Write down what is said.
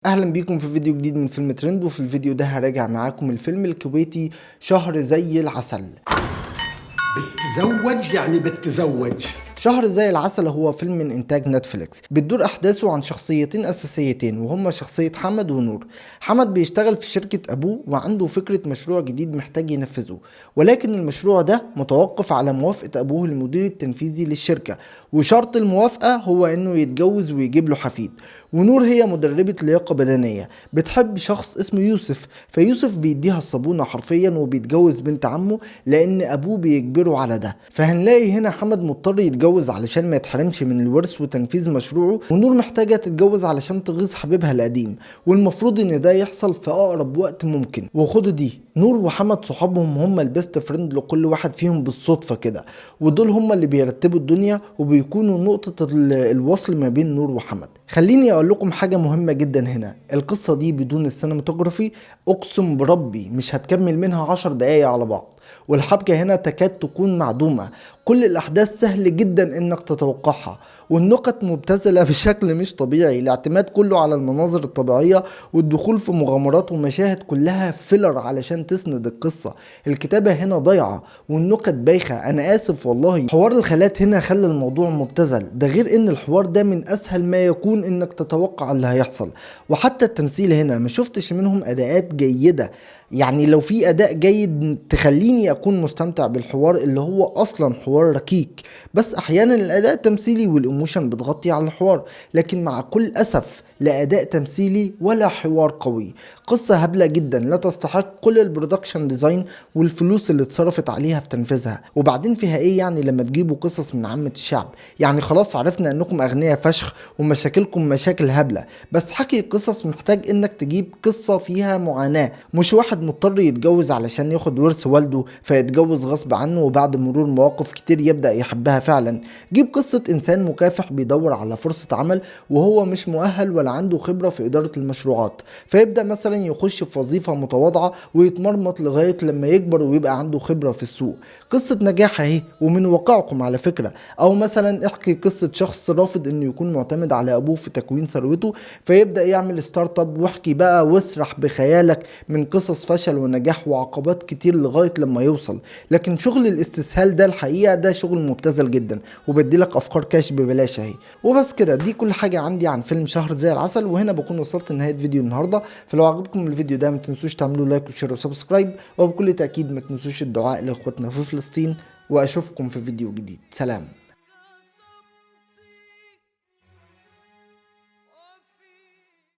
اهلا بيكم في فيديو جديد من فيلم ترند. وفي الفيديو ده هراجع معاكم الفيلم الكويتي شهر زي العسل. بتزوج يعني بتزوج. شهر زي العسل هو فيلم من انتاج نتفليكس، بتدور احداثه عن شخصيتين اساسيتين وهما شخصية حمد ونور. حمد بيشتغل في شركة ابوه وعنده فكرة مشروع جديد محتاج ينفذه، ولكن المشروع ده متوقف على موافقة ابوه المدير التنفيذي للشركة، وشرط الموافقة هو انه يتجوز ويجيب له حفيد. ونور هي مدربة لياقة بدنية بتحب شخص اسمه يوسف، فيوسف بيديها الصابونة حرفيا وبيتجوز بنت عمه لان ابوه بيجبره على ده. فهنلاقي هنا حمد مضطر يتجوز علشان ما يتحرمش من الورث وتنفيذ مشروعه، ونور محتاجة تتجوز علشان تغيظ حبيبها القديم، والمفروض ان ده يحصل في اقرب وقت ممكن. وخدوا دي، نور وحمد صحابهم هم ال best friend لكل واحد فيهم بالصدفة كده، ودول هم اللي بيرتبوا الدنيا وبيكونوا نقطة الوصل ما بين نور وحمد. خليني اقول لكم حاجة مهمة جدا هنا، القصة دي بدون ال cinematography اقسم بربي مش هتكمل منها 10 دقايق على بعض، والحبكة هنا تكاد تكون معدومة. كل الأحداث سهل جدا إنك تتوقعها، والنكت مبتذلة بشكل مش طبيعي. الاعتماد كله على المناظر الطبيعية والدخول في مغامرات ومشاهد كلها filler علشان تسند القصة. الكتابة هنا ضايعة والنكت بايخة، أنا آسف والله. حوار الخالات هنا خلى الموضوع مبتذل، ده غير إن الحوار ده من أسهل ما يكون إنك تتوقع اللي هيحصل. وحتى التمثيل هنا ما شفتش منهم أداءات جيدة، يعني لو في أداء جيد تخليني أكون مستمتع بالحوار اللي هو أصلا حوار ركيك، بس أحيانا الأداء التمثيلي وال emotion بتغطي على الحوار، لكن مع كل أسف لا أداء تمثيلي ولا حوار قوي. قصة هبلة جدا لا تستحق كل ال production design والفلوس اللي اتصرفت عليها في تنفيذها. وبعدين فيها ايه يعني لما تجيبوا قصص من عامة الشعب؟ يعني خلاص عرفنا انكم اغنياء فشخ ومشاكلكم مشاكل هبلة، بس حكي قصص محتاج انك تجيب قصة فيها معاناة، مش واحد مضطر يتجوز علشان ياخد ورث والده فيتجوز غصب عنه وبعد مرور مواقف كتير يبدأ يحبها فعلا. جيب قصة انسان مكافح بيدور على فرصة عمل وهو مش مؤهل ولا عنده خبرة في إدارة المشروعات، فيبدأ مثلا يخش في وظيفة متواضعة ويتمرمط لغاية لما يكبر ويبقى عنده خبرة في السوق. قصة نجاح اهي ومن واقعكم على فكرة. او مثلا احكي قصة شخص رافض انه يكون معتمد على ابوه في تكوين ثروته فيبدأ يعمل startup، واحكي بقى واسرح بخيالك من قصص فشل ونجاح وعقبات كتير لغاية لما يوصل. لكن شغل الاستسهال ده الحقيقة ده شغل مبتذل جدا، وبديلك افكار كاش ببلاش اهي. وبس كده، دي كل حاجة عندي عن فيلم شهر زي العسل. وهنا بكون وصلت لنهاية فيديو النهاردة. فلو عجبكم الفيديو ده ما تنسوش تعملوا like و share و subscribe، وبكل تأكيد ما تنسوش الدعاء لاخواتنا في فلسطين. واشوفكم في فيديو جديد. سلام.